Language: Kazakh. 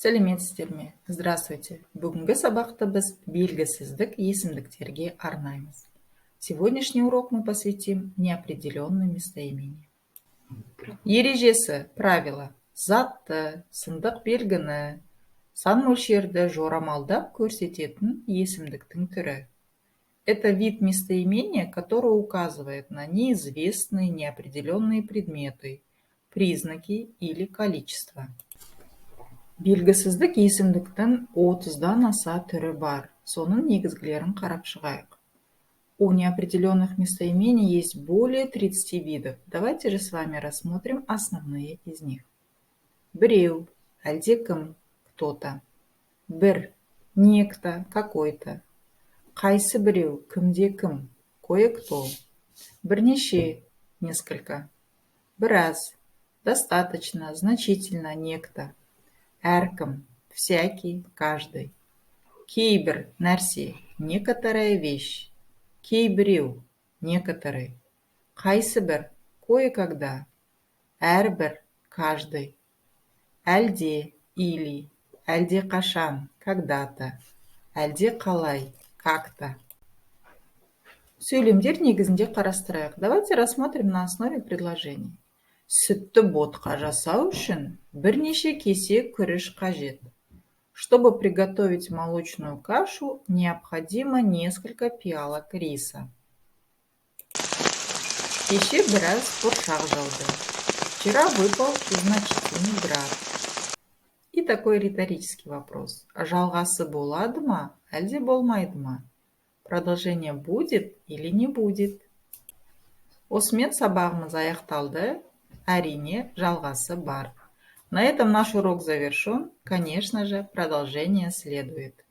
Сәлеметсіздер ме! Здравствуйте! Бүгінгі сабақты біз белгісіздік есімдіктерге арнаймыз. Сегодняшний урок мы посвятим неопределенным местоимениям. Ережесі, правила: затты, сындық белгіні, сан мөлшерді жорамалдап көрсететін есімдіктің түрі. Это вид местоимения, который указывает на неизвестные, неопределенные предметы, признаки или количество. Белгісіздік есімдіктің 30-дан аса түрі бар. Соның негізгілерін қарап шығайық. У неопределенных местоимений есть более 30 видов. Давайте же с вами рассмотрим основные из них. Біреу, әлдекім, кто-то. Бір, некто, какой-то. Қайсы біреу, кімде-кім, кое-кто. Бірнеше, несколько. Біраз, достаточно, значительно, некто. Әркім, всякий, каждый. Кейбір нәрсе, некоторая вещь. Кейбіреу, некоторый. Қайсы бір, кое-когда. Әрбір, каждый. Әлде, или. Әлде қашан, когда-то. Әлде қалай, как-то. Сөйлемдер негізінде қарастырайық. Давайте рассмотрим на основе предложений. Сүтті ботқа жасау үшін бірнеше кесе күріш қажет. Чтобы приготовить молочную кашу, необходимо несколько пиалок риса. Кеше біраз бұршақ жауды. Вчера выпал значительный град. И такой риторический вопрос. Жалғасы болады ма, әлде болмайды ма? Продолжение будет или не будет? Осымен сабағымыз аяқталды. Әрине, жалғасы бар. На этом наш урок завершен. Конечно же, продолжение следует.